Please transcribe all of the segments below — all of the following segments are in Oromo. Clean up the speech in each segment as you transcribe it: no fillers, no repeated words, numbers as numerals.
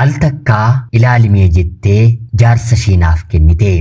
Al takkaa ilaalimee jettee jaarsa ishee naaf kennite.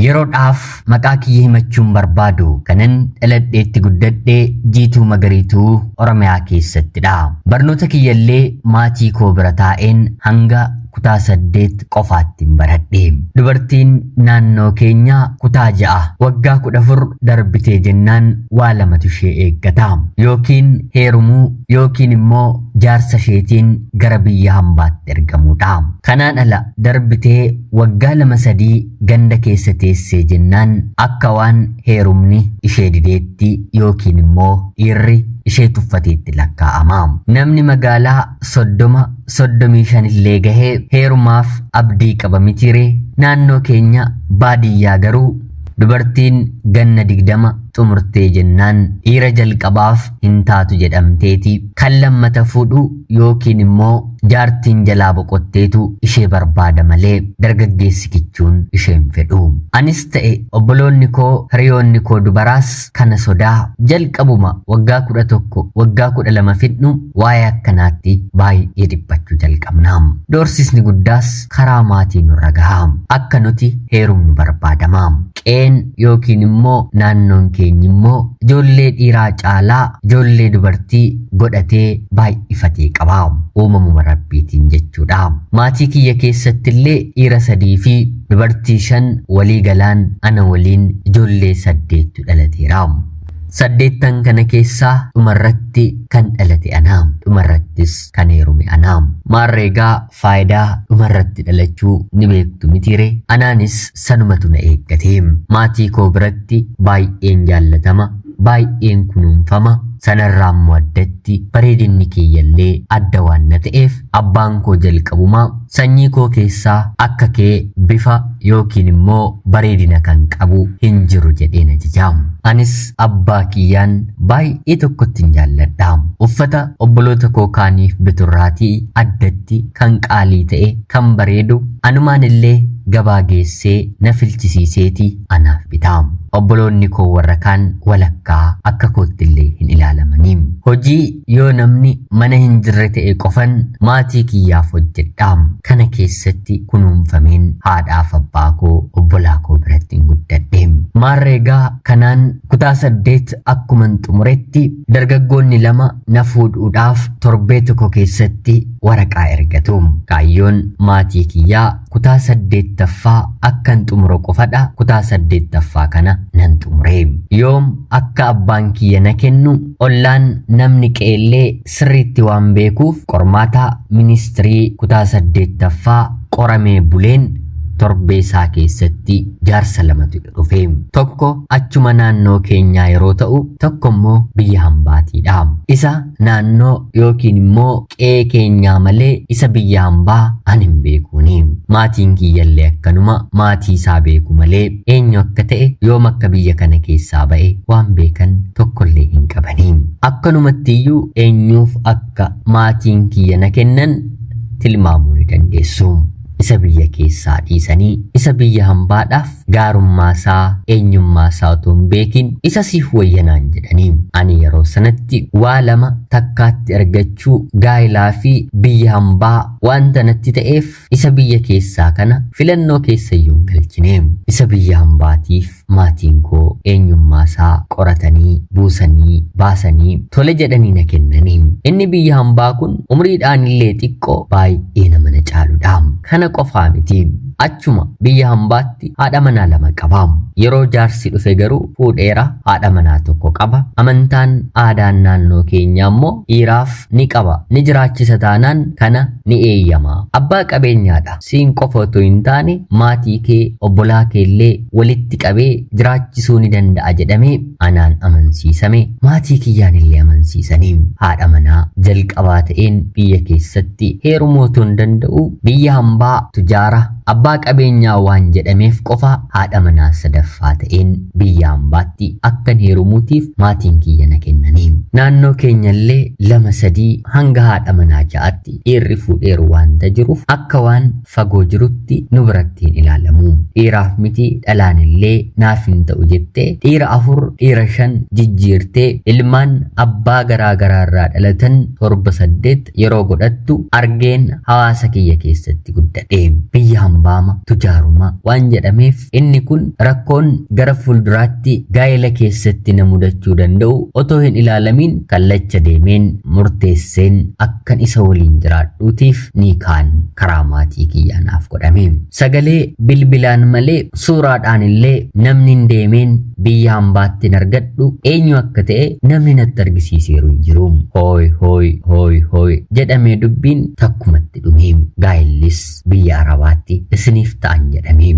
Yeroodhaaf maqaa kiyya himachuun barbaadu kanan dhaladheetti guddadhe Jiituu Magariituu Oromiyaa keessattidha. Barnoota kiyyallee maatii koo bira taa'een hanga kutaa 8 qofaatti hin baradhe. Dubartiin naannoo keenyaa kutaa 6 waggaa 14 darbitee jennaan waa lamatu ishee eeggata. Yookiin heerumuu yookiin immoo jaarsa isheetiin gara biyya hambaatti ergamuudha. Kanaan ala darbitee waggaa 2-3 ganda keessa teessee jennaan akka waan heerumni ishee dideetti yookiin immoo dhiirri ishee tuffateetti lakkaa'ama. Namni magaalaa 30 35 illee gahee heerumaaf abdii qaba mitiiree. Naannoo keenya baadiyyaa garuu dubartiin ganna 20 xumurtee jennaan dhiira jalqabaaf hin taatu jedhamteeti kan lammata fuudhu yookiin immoo jaartiin jalaa boqotteetu ishee barbaada malee dargaggeessi kichuun isheen fedhu. Anis ta'e obboloonni koo hiriyoonni koo dubaraas kana sodaa jalqabuma waggaa 11 waggaa 12 fidnu waa'ee akkanaatti baay'ee dhiphachuu jalqabna. Doorsisni guddaas karaa maatii nurra gaha. Akka nuti heerumnu barbaadama. Qeen yookiin immoo naannoon keenyi immoo ijoollee dhiiraa caalaa ijoollee dubartii godhatee baay'ifatee qaba. Uumamuma rabbiitiin jechuudha. Maatii kiyya keessatti illee dhiira 3 fi dubartii 5 walii galaan ana waliin ijoollee 8 dhalateera. 8 kana keessaa dhumarratti kan dhalate ana. Dhumarrattis kan heerume ana. Maarreegaa faayidaa dhumarratti dhalachuu ni beektu mitiire. Anaanis sanumatu na eeggate. Maatii koo biratti baay'een jaallatama, baay'een kunuunfama. Sanarraa immoo addatti bareedinni kiyyallee adda waan na ta'eef abbaan koo jalqabumaa sanyii koo keessaa akka kee bifa yookiin immoo bareedina kan qabu hin jiru jedheen ajaja. Anis abbaa kiyyaan baay'ee tokkotti hin jaalladha. Uffata obboloota koo kaaniif biturraatii addatti kan qaalii ta'e kan bareedu anumaan illee gabaa geessee na filchisiiseeti anaaf bita. Obboloonni koo warra kaan walakkaa akka kootti illee hin ilaalamanii. Hojii yoo namni mana hin jirre ta'e qofan maatii kiyyaaf hojjedha. Kana keessatti kunuunfameen haadhaaf abbaa koo obbolaa koo biratti hin guddadhe. Maarreegaa kanaan kutaa 8 akkuman xumuretti dargaggoonni 2 na fuudhuudhaaf torbee tokko keessatti waraqaa ergatu. Kaayyoon maatii kiyyaa kutaa 8ffaa akkan xumuru qofadha. Kutaa 8ffaa kana nan xumure. Yoom akka abbaan kiyya na kennu ollaan namni qeellee sirriitti waan beekuuf qormaata ministirii kutaa 8ffaa qoramee buleen torbee isaa keessatti jaarsa 2tu dhufe. Tokko achuma naannoo keenyaa yeroo ta'u tokko immoo biyya hambaatiidha. Isa naannoo yookiin immoo qe'ee keenyaa malee isa biyya hambaa ani hin beekuuni. Maatiin kiyyallee akkanuma maatii isaa beeku malee eenyu akka ta'e yoom akka biyya kana keessaa ba'e waan beekan tokkollee hin qabani. Akkanumatti iyyuu eenyuuf akka maatiin kiyya na kennan tilmaamuu ni dandeessu. Isa biyya keessaa dhiisanii isa biyya hambaadhaaf gaarummaa isaa eenyummaa isaa otoo hin beekin isa siif wayyanaan jedhanii. Ani yeroo sanatti waa lama takkaatti argachuu gaa'ilaa fi biyya hambaa wanta natti ta'eef isa biyya keessaa kana filannoo keessa iyyuu hin galchine. Isa biyya hambaatiif maatiin koo eenyummaa isaa qoratanii buusanii baasanii tole jedhanii na kennanii. Inni biyya hambaa kun umriidhaan illee xiqqoo baay'ee nama na caaludha. Kana qofaa miti. Achuma biyya hambaatti haadha manaa 2 qaba. Yeroo jaarsi dhufe garuu fuudheera haadha manaa 1 qaba. Amantaan aadaan naannoo keenyaa immoo dhiiraaf ni qaba. Ni jiraachisa taanaan kana ni eeyyama. Abbaa qabeenyaadha. Siin qofa otoo hin taane maatii kee obbolaa kee illee walitti qabee jiraachisuu ni danda'a jedhamee anaan amansiisame. Maatii kiyyaan illee amansiisanii. Haadha manaa jalqabaa ta'een biyya keessatti heerumuu otoo hin danda'u biyya hambaa tujaara Abbaa qabeenyaa waan jedhameef qofa haadha manaa sadaffaa ta'een biyya hambaatti akkan heerumuutiif maatiin kiyya na kennanii. Naannoo keenyallee 2 3 hanga haadha manaa 6tti dhiirri fuudheeru waanta jiruuf akka waan fagoo jirutti nu biratti hin ilaalamu. Dhiiraaf miti dhalaan illee naaf hin ta'u jettee dhiira 4 dhiira 5 jijjiirtee ilmaan abbaa garaa garaa irraa dhalatan 7 8 yeroo godhattu argeen hawaasa kiyya keessatti guddadhe. Biyya hambaama tujaaruma waan jedhameef inni kun rakkoon gara fuulduraatti gaa'ela keessatti na mudachuu danda'u otoo hin ilaalamin kallacha deemeen murteesseen akkan isa waliin jiraadhuutiif ni kaan karaa maatii kiyyaa naaf godhame. Sagalee bilbilaan malee suuraadhaan illee namni hin deemeen biyya hambaatti hin argadhu eenyu akka ta'e namni natti argisiiseeru hin jiru. Hooy hooy hooy hooy jedhamee dubbiin takkumatti dhume. Gaa'ellis biyya Arabaatti isiniif ta'an jedhame.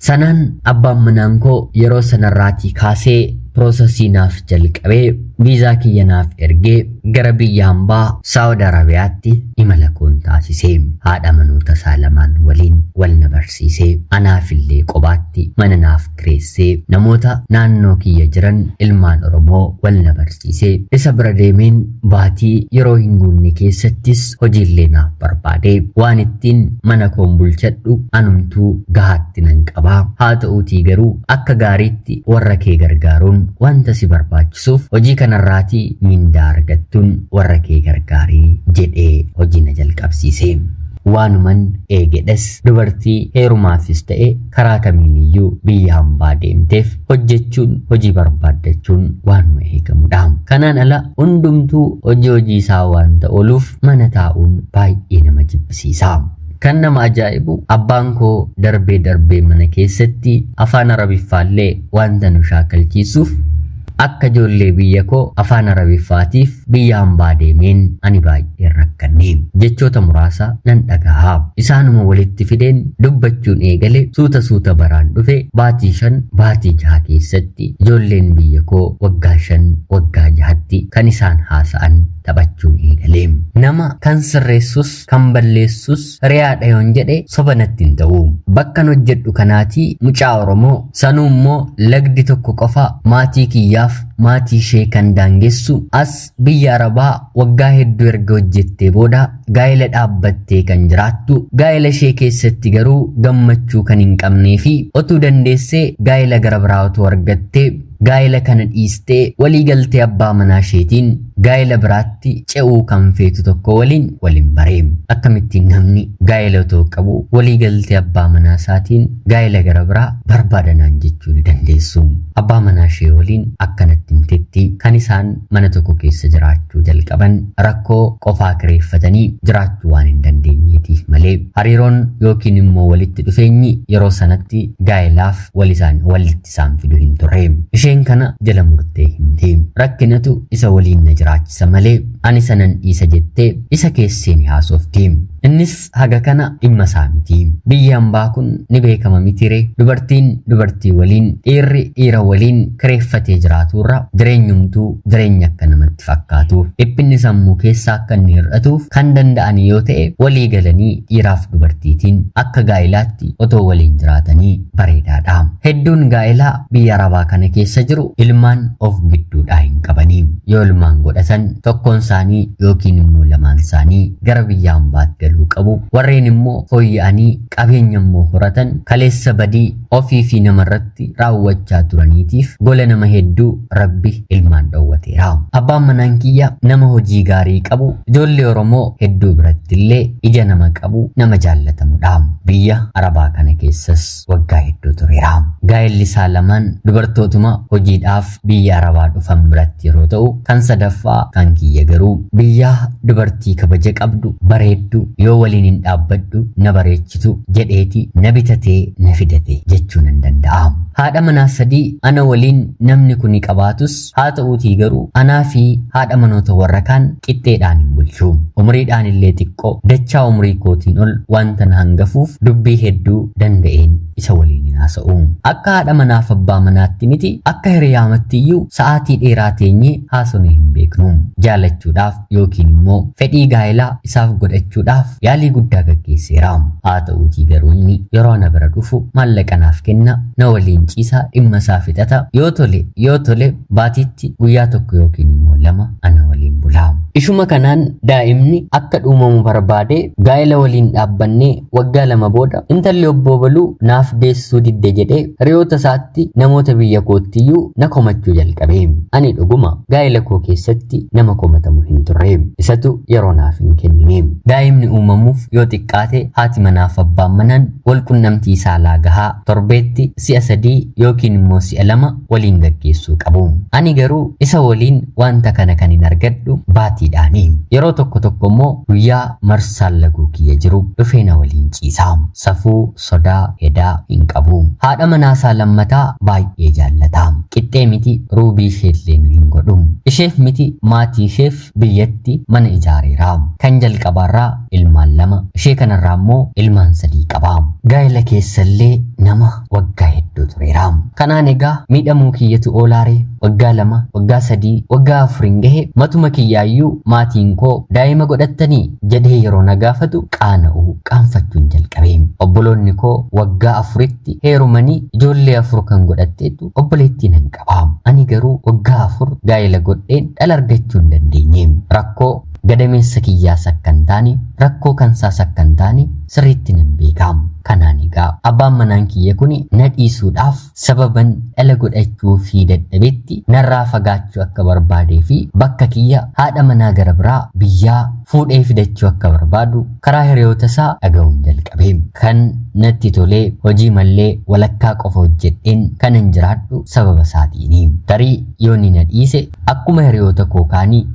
Sanaan abbaan manaan koo yeroo sanarraatii kaasee piroosesii naaf jalqabee viizaa kiyya naaf ergee gara biyya hambaa Saawud Arabiyaatti imala koon taasisee haadha manoota isaa lamaan waliin wal na barsiisee anaafillee qobaatti mana naaf kireessee namoota naannoo kiyya jiran ilmaan Oromoo wal na barsiisee isa bira deemeen baatii yeroo hin guunne keessattis hojiillee naaf barbaadee waan ittiin mana koon bulchadhu anumtuu gahaatti nan qabaa. Haa ta'uutii garuu akka gaariitti warra kee gargaaruun wanta si barbaachisuuf hojii kanarraatii mindaa argattuun warra kee gargaarii jedhee hojii na jalqabsiise. Waanuman eegedhes dubartii heerumaafis ta'e karaa kamiiniyyuu biyya hambaa deemteef hojjechuun hojii barbaaddachuun waanuma eegamudha. Kanaan ala hundumtuu hojii isaa waan ta'oluuf mana taa'uun baay'ee nama jibbisiisa. Kan nama ajaa'ibu abbaan koo darbee darbee mana keessatti afaan Arabiffaallee wanta nu shaakalchiisuuf akka ijoollee biyya koo afaan Arabiffaatiif biyya hambaa deemeen ani baay'ee rakkanne. Jechoota muraasa nan dhagaha. Isaanuma walitti fideen dubbachuun eegale suuta suuta baraan dhufe baatii 5 baatii 6 keessatti ijoolleen biyya koo waggaa 5 waggaa 6tti kan isaan haasa'an taphachuun eegale. Nama kan sirreessus kan balleessus hiriyaadha yoon jedhe soba natti hin ta'u. Bakkan hojjedhu kanaatii mucaa Oromoo sanuu immoo lagdi tokko qofa maatii kiyyaaf maatii ishee kan daangessu as biyya Arabaa waggaa hedduu erga hojjettee booda gaa'ela dhaabbattee kan jiraattu gaa'ela ishee keessatti garuu gammachuu kan hin qabnee fi otuu dandeessee gaa'ela gara biraa otoo argattee gaa'ela kana dhiistee waliigaltee abbaa manaa isheetiin gaa'ela biraatti ce'uu kan feetu tokko waliin waliin baree. Akkamittiin namni gaa'ela otoo qabu waliigaltee abbaa manaa isaatiin gaa'ela gara biraa barbaadanaan jechuu ni dandeessu. Abbaa manaa ishee waliin akkanatti himtetti kan isaan mana tokko keessa jiraachuu jalqaban rakkoo qofaa kireeffatanii jiraachuu waan hin dandeenyeetiif malee hariiroon yookiin immoo walitti dhufeenyi yeroo sanatti gaa'elaaf walitti isaan fidu hin turre. Isheen kana jala murtee himte. Rakkinatu isa waliin na jiraachisa malee ani sanan dhiisa jettee isa keessee ni haasofte. Innis haga kana dhimma isaa miti. Biyyi hambaa kun ni beekama mitiree dubartiin dubartii waliin dhiirri dhiira waliin kireeffatee jiraaturra jireenyumtuu jireenya akka namatti fakkaatuuf dhiphinni sammuu keessaa akka inni hir'atuuf kan danda'an yoo ta'e walii galanii dhiiraaf dubartiitiin akka gaa'ilaatti otoo waliin jiraatanii bareedaadha. Hedduun gaa'ilaa biyya Arabaa kana keessa jiru ilmaan of gidduudhaa hin qabanii. Yoo ilmaan godhatan tokkoon isaanii yookiin immoo lamaan isaanii gara biyya hambaatti galuu qabu. Warreen immoo fooyya'anii qabeenya immoo horatan kaleessa badii ofii fi namarratti raawwachaa turaniitiif gola nama hedduu Rabbi ilmaan dhoowwateera. Abbaan manaan kiyya nama hojii gaarii qabu ijoollee Oromoo hedduu biratti illee ija nama qabu nama jaallatamudha. Biyya Arabaa kana keessas waggaa hedduu tureera. Gaa'elli isaa lamaan dubartootuma hojiidhaaf biyya Arabaa dhufan biratti yeroo ta'u kan sadaffaa kan kiyya garuu biyya dubartii kabaja qabdu bareeddu yoo waliin hin dhaabbadhu na bareechitu jedheeti na bitatee na fidate jechuu nan danda'a. Haadha manaa sadii ana waliin namni kun qabaatus haa ta'uutii garuu anaa fi haadha manoota warra kaan qixxeedhaan hin bulchu. Umriidhaan illee xiqqoo dachaa umrii kootiin ol wanta na hangafuuf dubbii hedduu danda'een isa waliin hin haasa'u. Akka haadha manaaf abbaa manaatti miti, akka hiriyaamatti iyyuu sa'aatii dheeraa teenyee haasofnee hin beeknu. Jaalachuudhaaf yookiin immoo fedhii gaa'elaa isaaf godhachuudhaaf yaalii guddaa gaggeesseera. Haa ta'uutii garuu inni yeroo na bira dhufu maallaqa naaf kenna, na waliin ciisa, dhimma isaa fixata. Yoo tole baatiitti guyyaa tokko yookiin immoo lama ana waliin bula. Ishuma kanaan daa'imni akka dhuumamu barbaade gaa'ela waliin dhaabbannee waggaa 2 booda intalli obbo Baluu naaf deessuu didde jedhee hiriyoota isaatti, namoota biyya koottiyyuu na komachuu jalqabe. Ani dhuguma gaa'ela koo keessatti nama komatamu hin turre. Isatu yeroo naaf hin kennine. Daa'imni uumamuuf yoo xiqqaate haati manaaf abbaan manaan wal qunnamtii saalaa gahaa torbeetti si'a 3 yookiin immoo si'a 2 waliin gaggeessuu qabu. Ani garuu isa waliin wanta kana kan hin argadhu baatiidhaani. Yeroo tokko tokko immoo guyyaa marsaan laguu kiyya jiru dhufee na waliin ciisa. Safuu, sodaa, hedaa hin qabu. Haadha manaasaa lammataa baay'ee jaallata. Qixxee miti, ruubii isheellee nu hin godhu. Isheef miti, maatii isheef biyyatti mana ijaareera. Kan jalqabaarraa ilmaan 2, ishee kanarraa immoo ilmaan 3 qaba. Gaa'ela keessallee nama waggaa hedduu tureera. Kanaan egaa miidhamuu kiyyatu oolaare. Waggaa 2, waggaa 3, waggaa 4 gahe matuma kiyyaayyuu maatiin koo daa'ima godhattanii jedhee yeroo na gaafatu qaana'uu, qaanfachuun jalqabe. Obboloonni koo waggaa 4tti heerumanii ijoollee 4 kan godhatteetu obboleettii nan qaba. Ani garuu waggaa 4 gaa'ela godheen dhala argachuu hin dandeenye. Rakkoo gadameessa kiyyaas akka hin taane, rakkoo kansaas akka hin taane sirriitti nan beeka. Kanaan egaa abbaan manaan kiyya kun na dhiisuudhaaf sababan dhala godhachuu fi dadhabetti narraa fagaachuu akka barbaadee fi bakka kiyya haadha manaa gara biraa biyyaa fuudhee fidachuu akka barbaadu karaa hiriyoota isaa dhaga'uun jalqabe. Kan natti tolee hojii mallee walakkaa qofa hojjedheen kanan jiraadhu sababa isaatiini. Tarii yoo inni na dhiise akkuma hiriyoota koo kaanii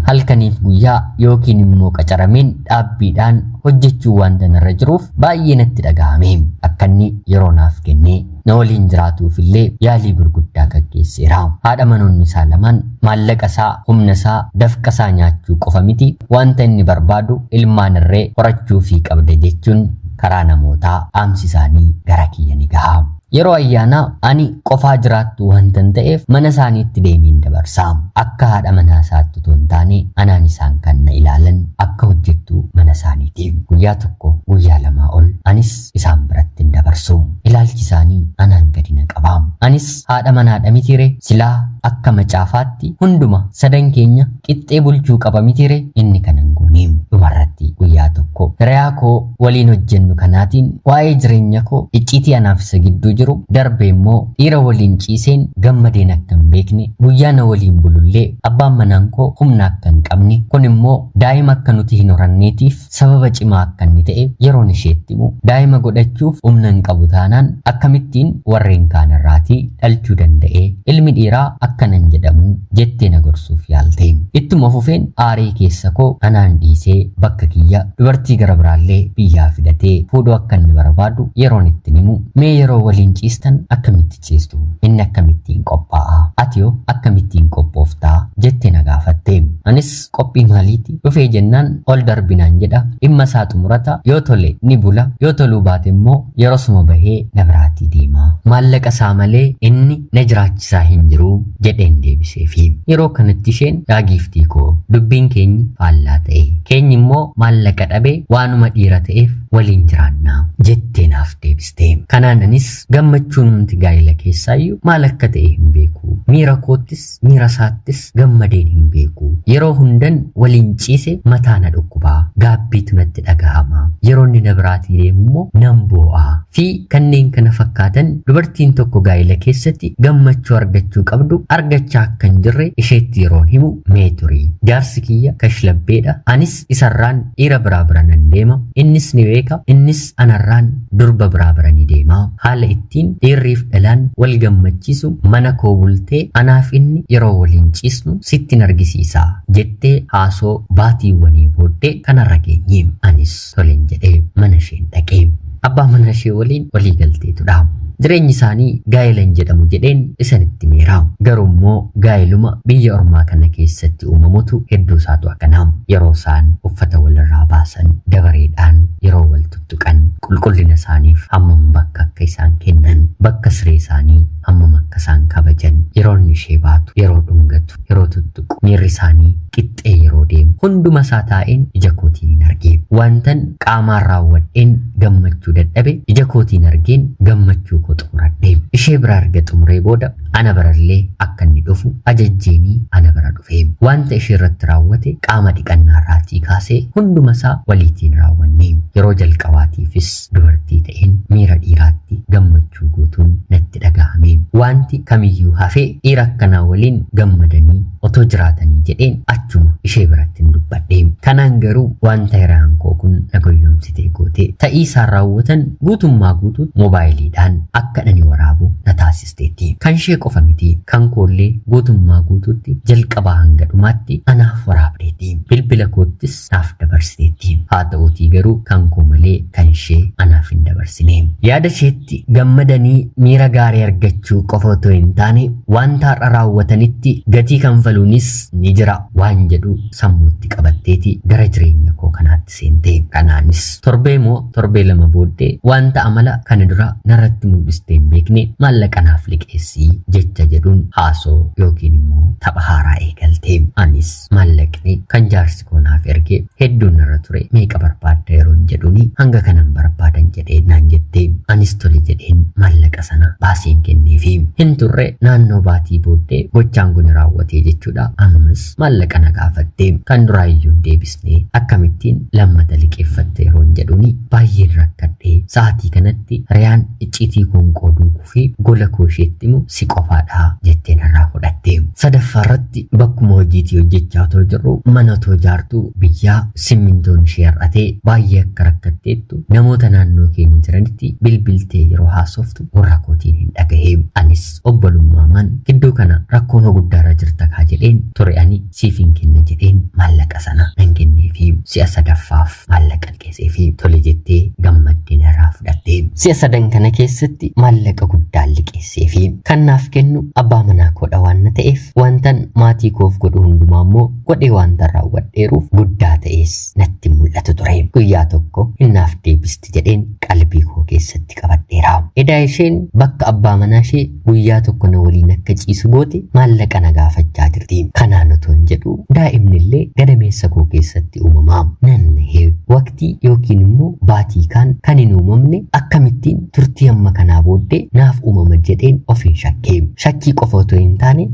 halkaniif guyyaa yookiin immoo qacarameen dhaabbiidhaan hojjechuu wanta narra jiruuf baay'ee natti dhaga'ame. Akka inni yeroo naaf kennee na waliin jiraatuuf illee yaalii gurguddaa gaggeesseera. Haadha manoonni isaa lamaan maallaqa isaa, humna isaa, dafqa isaa nyaachuu qofa miti, wanta inni barbaadu ilmaan irree horachuu fi qabda jechuun karaa namootaa dhaamsi isaanii gara kiyya ni gaha. Yeroo ayyaanaa ani qofaa jiraattu wanta hin ta'eef mana isaaniitti deemeen dabarsa. Akka haadha manaa isaatti otoo hin taane anaan isaan kan na ilaalan akka hojjettu mana isaaniiti. Guyyaa tokko, guyyaa lamaa ol anis isaan biratti hin dabarsu. Ilaalchi isaanii anaan gadi na qaba. Anis haadha manaadha mitiire, silaa akka macaafaatti hunduma sadan keenya qixxee bulchuu qaba mitiire, inni kanan goone. Dhumarratti guyyaa tokko hiriyaa koo waliin hojjennu kanaatiin waa'ee jireenya koo, icciitii anaaf isa gidduu jiru, darbe immoo dhiira waliin ciiseen gammadeen akka hin beekne, guyyaa na waliin bulullee abbaan manaan koo humna akka hin qabne, kun immoo daa'ima akka nuti hin horanneetiif sababa cimaa akka inni ta'e yeroon isheetti himu, daa'ima godhachuuf humna hin qabu taanaan akkamittiin warreen kaan irraatii dhalchuu danda'ee, ilmi dhiiraa akkanan jedhamu jettee na gorsuuf yaalte. Ittuma fufeen aaree keessa koo anaan dhiisee bakka kiyya dubartii gara biraallee biyyaa fidatee fuudhuu akka inni barbaadu yeroon itti himu, mee yeroo waliin ciistan akkamitti ciistu, inni akkamittiin qophaa'a, ati hoo akkamittiin qophooftaa jettee na gaafatte. Anis qophii maaliiti, dhufee jennaan ol darbinaan jedha, dhimma isaa xumurata, yoo tole ni bula, yoo toluu baate immoo yerosuma bahee na biraatii deema. Maallaqa isaa malee inni na jiraachisaa hin jiru jedheen deebiseefi. Yeroo kanatti isheen, yaa giiftii koo, dubbiin keenyi faallaa ta'e, keenyi immoo maallaqa dhabe, waanuma dhiira ta'eef waliin jiraannaa jettee naaf deebiste. Kanaan anis gammachuun gaa'ela keessaayyuu maal akka ta'e hin beeku. Miira koottis miira isaattis gammadeen hin beeku. Yeroo hundan waliin ciise mataa na dhukkubaa, gaabbiitu natti dhagahama. Yeroo inni na biraatii deemu immoo nan boo'a. Fi kanneen kana fakkaatan, dubartiin tokko gaa'ela keessatti gammachuu argachuu qabdu argachaa akka hin jirre isheetti yeroon himu, mee turi, jaarsi kiyya kashlabbeedha, anis isarraan dhiira biraa bira nan deema, innis ni beeka, innis anarraan durba biraa bira ni deema. Haala ittiin dhiirriif dhalaan wal gammachiisu mana koo bultee anaaf inni yeroo waliin ciisnu sittin argisiisa jettee haasoo baatiiwwanii booddee kanarra geenye. Anis toleen jedhee mana isheen dhaqee abbaa mana ishee waliin walii galteetudha. Jireenyi isaanii gaa'ela hin jedhamu jedheen isanitti meera. Garuu immoo gaa'eluma biyya ormaa kana keessatti uumamutu hedduu isaatu akkanaa. Yeroo isaan uffata walirraa baasan, dabareedhaan yeroo wal tuttuqan, qulqullina isaaniif hammam bakka akka isaan kennan, bakka siree isaanii hammam akka isaan kabajan, yeroo inni ishee baatu, yeroo dhungatu, yeroo tuttuqu, miirri isaanii qixxee yeroo deemu, hunduma isaa taa'een ija kootiin hin argee. Wantan qaamaan raawwadheen gammachuu dadhabe ija kootiin argeen gammachuu koo xumuradhe. Ishee bira arga xumuree booda ana barallee akka inni dhufu ajajjeenii ana bira dhufe. Wanta ishee irratti raawwate qaama dhiqannaarraatii kaasee hunduma isaa waliitiin raawwanne. Yeroo jalqabaatiifis dubartii ta'een miira dhiiraatti gammachuu guutuun natti dhagahame. Wanti kamiyyuu hafee dhiira akkanaa waliin gammadanii otoo jiraatanii jedheen achuma ishee biratti hin dubbadhe. Kanaan garuu wanta hiriyaan koo kun na goyyomsitee goote ta'ii isaan raawwatan guutummaa guutuutti moobaayiliidhaan akka ani waraabu na taasisteetti. Kan ishee qofa miti, kan koollee guutummaa guutuutti jalqabaa hanga dhumaatti anaaf waraabdeetti. Bilbila koottis naaf dabarsiteetti. Haa ta'uutii garuu kan koo malee kan ishee anaaf hin dabarsine. Yaada isheetti gammadanii miira gaarii argachuu qofa otoo hin taane wanta har'a raawwatanitti gatii kanfaluunis ni jira waan jedhu sammuutti qabatteeti gara jireenya koo kanaatti seente. Kanaanis torbee moo torbee lama booddee wanta amala kana dura narratti mul'istee hin beekne maallaqa naaf liqeessii jecha jedhuun haasoo yookiin immoo tapha haaraa eegalte. Anis maallaqni kan jaarsi koo naaf erge hedduun narra ture, meeqa barbaadda yeroon jedhuuni hanga kanan barbaadan jedhee naan jette. Anis tole jedheen maallaqa sana baaseen kenneefi. Hin turre, naannoo baatii booddee gochaan kun raawwatee jechuudha. Ammas maallaqa na gaafatte. Kan duraa iyyuu hin deebisne akkamittiin lammata liqeeffatte yeroon jedhuuni baay'een rakkadhee sa'aatii kanatti riyaan icciitii koon qooduu fi gola koo isheetti himu si qofaadha jettee narraa fudhatte. Sadaffaa irratti bakkuma hojiitii hojjechaa otoo jirru mana otoo jaartuu biyyaa simmintoon ishee hir'atee baay'ee akka rakkatteettu namoota naannoo keenya jiranitti bilbiltee yeroo haasoftu gurra kootiin hin dhagahe. Anis obbolummaa gidduu kana rakkoon guddaarra jirta kaa jedheen ture, ani siif hin kenna jedheen maallaqa sana nan kenneefi. Si'a sadaffaaf maallaqa liqeesseefi tole jettee gammaddee narraa fudhatte. Si'a sadan kana keessatti maallaqa guddaan liqeesseefi kan naaf kennu abbaa manaa koodha waan na ta'eef wantan maatii koof godhu hundumaa immoo godhee wanta raawwadheeruuf guddaa ta'es natti mul'atu ture. Guyyaa tokko hinnaaf deebisti jedheen qalbii koo keessatti qabadheera. Edaa isheen bakka abbaa manaa ishee guyyaa tokko na waliin akka ciisu goote maallaqa na gaafachaa jirti. Kanaan otoo hin jedhu daa'imni illee gadameessa koo keessatti uumamaa. Nan nahee, waqtii yookiin immoo baatii kaan kan hin uumamne akkamittiin turtii amma kanaa booddee naaf uumama jedheen ofiin shakkee. Shakkii qofa otoo hin taane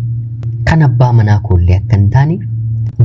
kan abbaa manaa koollee akka hin taane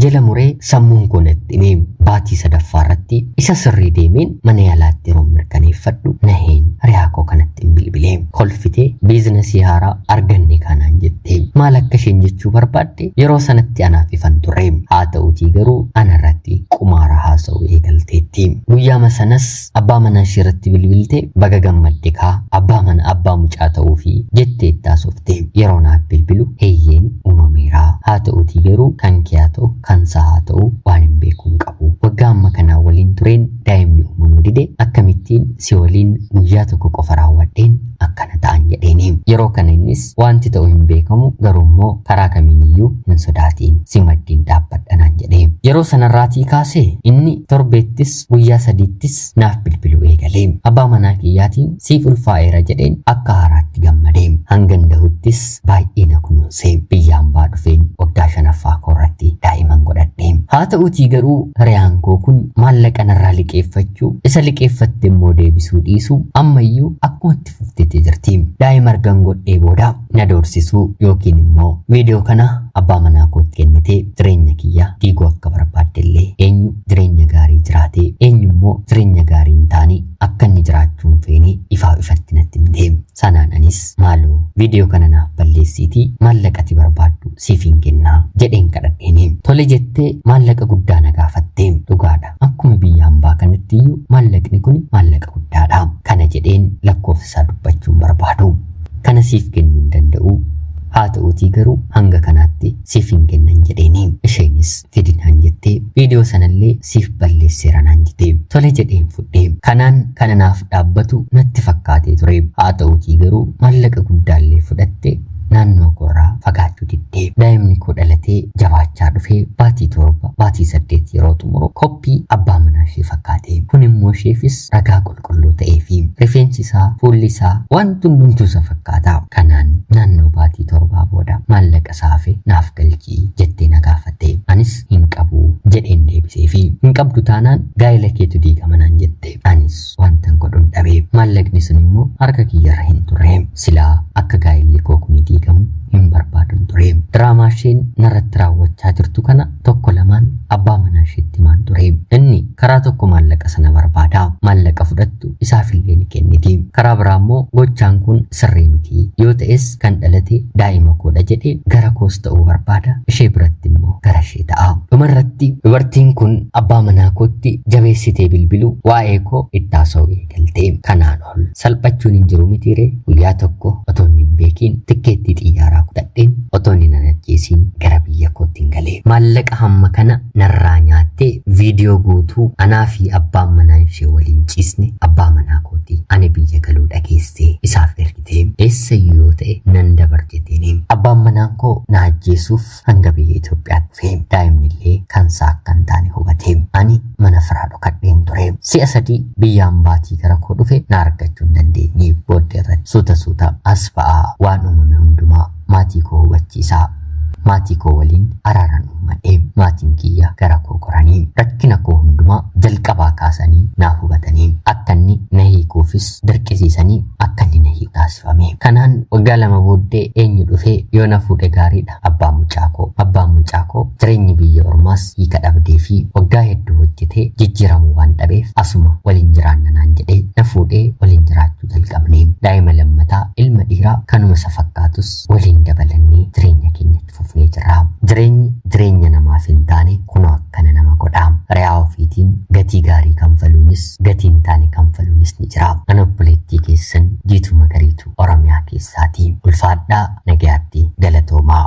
jala muree sammuun koo natti hime. Baatii sadaffaa irratti isa sirrii deemeen mana yaalaatti yeroo mirkaneeffadhu naheen hiriyaa koo kanatti hin bilbilee. Kolfitee biizinasii haaraa arganne kanaan jette. Maal akka isheen jechuu barbaadde yeroo sanatti anaaf ifan ture. Haa ta'uutii garuu anarratti qumaara haasa'uu eegalteetti. Guyyaama sanas abbaa manaa ishee irratti bilbilte, baga gammadde kaa abbaa mana abbaa mucaa ta'uu fi jettee itti haasofte. Yeroo naaf bilbilu eeyyeen uumameera. Haa ta'uutii garuu kan kee haa ta'u kan isaa haa ta'u waan hin beeku hin qabu. Waggaa amma kanaa waliin tureen daa'imni uumamuu dide, akkamittiin si waliin guyyaa tokko qofa raawwadheen akkana ta'an jedheeni. Yeroo kana innis wanti ta'u hin beekamu, garuu immoo karaa kamiiniyyuu hin sodaatiin si maddiin dhaabbadha naan jedhee. Yeroo sanarraatii kaasee inni torbeettis guyyaa sadiittis naaf bilbiluu eegalee. Abbaa manaa kiyyaatiin siif ulfaa'eera jedheen akka haaraatti gammadee. Hangan dahuttis baay'ee na kunuunsee biyya hambaa dhufeen waggaa shanaffaa koorratti daa'iman godhadhe. Haa ta'uutii garuu hiriyaan koo kun maallaqa narraa liqeeffachuu, isa liqeeffatte immoo deebisuu dhiisuu ammayyuu akkuma itti fufteetti jirti. Daa'ima argan godhee booda na doorsisuu yookiin immoo viidiyoo kana abbaa manaa kootti kennitee jireenya kiyya diiguu akka barbaadde illee, eenyu jireenya gaarii jiraatee eenyu immoo jireenya gaarii hin taane akka inni jiraachuu hin feene ifaa ifatti natti himte. Sanaan anis maaloo viidiyoo kana naaf balleessiitii maallaqati barbaaddu siif hin kennaa jedheen kadhadheeni. Tole jettee maallaqa guddaa na gaafatte. Dhugaadha. Akkuma biyya hambaa kanatti iyyuu maallaqni kun maallaqa guddaadha. Kana jedheen lakkoofsa isaa dubbachuu hin barbaadu. Kana siif kennuu hin danda'u. Haa ta'uutii garuu hanga kanaatti siif hin kennan jedheeni. Isheenis fidinaan jettee viidiyoo sanallee siif balleesseera naan jette. Tole jedheen fudhee. Kanaan kana naaf dhaabbatu natti fakkaatee ture. Haa ta'uutii garuu maallaqa guddaallee fudhatte naannoo koorraa fagaachuu diddee. Daa'imni koo dhalatee jabaachaa dhufee baatii 7 baatii 8 yeroo xumuru koppii abbaa manaa ishee fakkaate. Kun immoo isheefis ragaa qulqulluu ta'ee fi rifeensi isaa, fuulli isaa, wanti hundumtuu isa fakkaata. Kanaan naannoo baatii 7 booda maallaqa isaa hafe naaf galchii jettee na gaafatte. Anis hin qabu jedheen deebisee fi hin qabdu taanaan gaa'ela keetu diigama naan jette. Anis wantan godhun dhabe. Maallaqni sun immoo harka kiyyarra hin turre. Silaa akka gaa'elli koo kun diigamu hin barbaadun ture. Diraamaa isheen narratti raawwachaa jirtu kana tokko lamaan abbaa manaa isheetti himaan ture. Inni karaa tokko maallaqa sana barbaada. Maallaqa fudhattu isaafillee ni kenniti. Karaa biraa immoo gochaan kun sirrii miti. Yoo ta'es kan dhalate daa'ima koodha jedhee gara koos ta'uu barbaada. Ishee biratti immoo gara ishee ta'a. Dhumarratti dubartiin kun abbaa manaa kootti jabeessitee bilbilu waa'ee koo itti haasa'uu eegalte. Kanaan ol salphachuun hin jiru mitiiree guyyaa tokko otoo inni hin beekiin tikkeettii xiyyaaraa kutadheen otoo inni nan ajjeesiin gara biyya kootti hin galee. Maallaqa hamma kana narraa nyaattee viidiyoo guutuu anaa fi abbaan manaa ishee waliin ciisne abbaa manaa kootti ani biyya galuu dhageessee isaaf ergite. Eessayyuu yoo ta'e nan dabar jetteeni. Abbaan manaa koo na ajjeesuuf hanga biyya Itoophiyaatti dhufe. Daa'imni illee kan isaa akka hin taane hubate. Ani mana firaa dhokadheen ture. Si'a 3 biyyaan baatii gara koo dhufe na argachuu hin dandeenye. Booddee irratti suuta suuta as ba'aa waan uumame hundumaa maatii koo hubachiisaa. Maatii koo waliin araaran uummadhe. Maatiin kiyya gara koo qoranii rakkina koo hundumaa jalqabaa kaasanii naaf hubatanii akka inni na hiikuufis dirqisiisanii akka inni na hiiku taasifame. Kanaan waggaa 2 booddee eenyu dhufee yoo na fuudhe gaariidha abbaa mucaa koo. Abbaan mucaa koo jireenyi biyya ormaas hiika dhabdee fi waggaa hedduu hojjetee jijjiiramuu waan dhabeef asuma waliin jiraanna naan jedhee na fuudhee waliin jiraachuu jalqabne. Daa'ima lammataa ilma dhiiraa kanuma isa fakkaatus waliin dabalannee jireenya keenyatti fufnee jirra. Jireenyi jireenya namaaf hin taane kunoo akkana nama godha. Re'aa ofiitiin gatii gaarii kanfaluunis gatii hin taane kanfaluunis ni jira. Ana obboleettii keessan Jiituu Magariituu Oromiyaa keessaati. Ulfaadhaa nagayaatti galatoomaa.